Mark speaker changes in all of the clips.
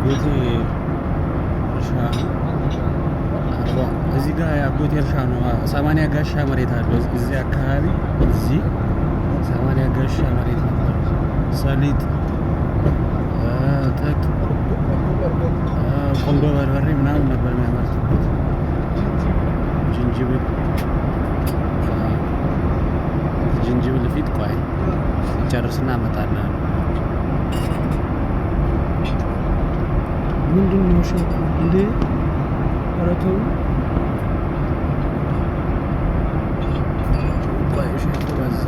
Speaker 1: የአጎቴ እርሻ ነው። 40 እዚህ ጋር የአጎቴ እርሻ ነው። 80 ጋሻ መሬት አለው እዚህ አካባቢ። እዚህ 80 ጋሻ መሬት ነበር። ሰሊጥ፣ ጥጥ፣ ቆንዶ በርበሬ ምናምን ነበር የሚያመርቱበት። ጅንጅብል፣ ጅንጅብል ፊት ቆይ ጨርስና እመጣለሁ። ምንድን ነው ሸኩ እንዴ? ኧረ ተው፣ ቆይ ሸኩ በዛ።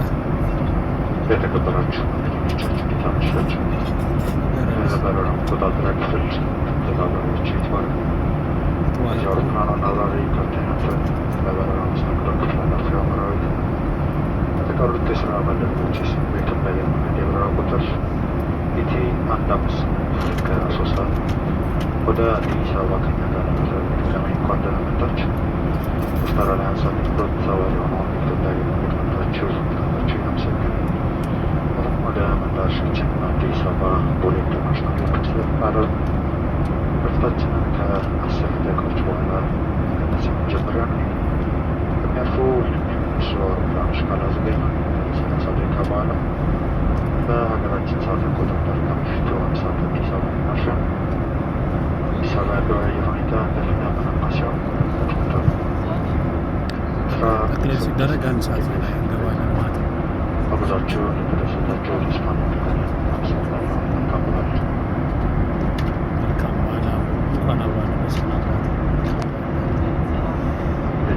Speaker 2: የተከበራችሁ እንግዶቻችን፣ እንዴት አመሻችሁ? የበረራ መቆጣጠሪያ ክፍል ተባባሪዎች ይትባረክ። የአውሮፕላን ዋና አብራሪ ካፕቴን አንተን፣ በበረራ መስተንግዶ ክፍል ኃላፊዋ መራዊት፣ በተቀሩት የስራ ባልደረቦች ስም በኢትዮጵያ አየር መንገድ የበረራ ቁጥር ET 158 ከአሶሳ ወደ አዲስ አበባ ከኛ ጋር ለመብረር በድጋሚ እንኳን ደህና መጣችሁ። ስታር አሊያንስ አገልግሎት አባል የሆነውን የኢትዮጵያ አየር መንገድ መርጣችሁ ስለመጣችሁ እናመሰግናለን። አሁን ወደ መዳረሻችን አዲስ አበባ ቦሌ International Airport ስለምናደርግ በረራችንን ከ10 ደቂቃዎች በኋላ ከነዚህ መጀመሪያ ነው። የሚያርፉ ወይም የሚነሱ አውሮፕላኖች ካላዘገኙ ከ30 ደቂቃ በኋላ በሀገራችን ሰዓት አቆጣጠር ከምሽቱ 1 ሰዓት አዲስ አበባ እናርፋለን። አዲስ አበባ ያለው የአየር ሁኔታ ከፊል ደመናማ ሲሆን ስራ
Speaker 1: ጠቅለል ሲደረግ 1 ሰዓት ላይ እንገባለን ማለት ነው።
Speaker 2: በጉዟችሁ እንደተደሰታችሁ ተስፋ እናደርጋለን። አመሰግናለሁ። መልካም በዓል።
Speaker 1: መልካም በዓል። እንኳን አብሮ አደረሰን አባት።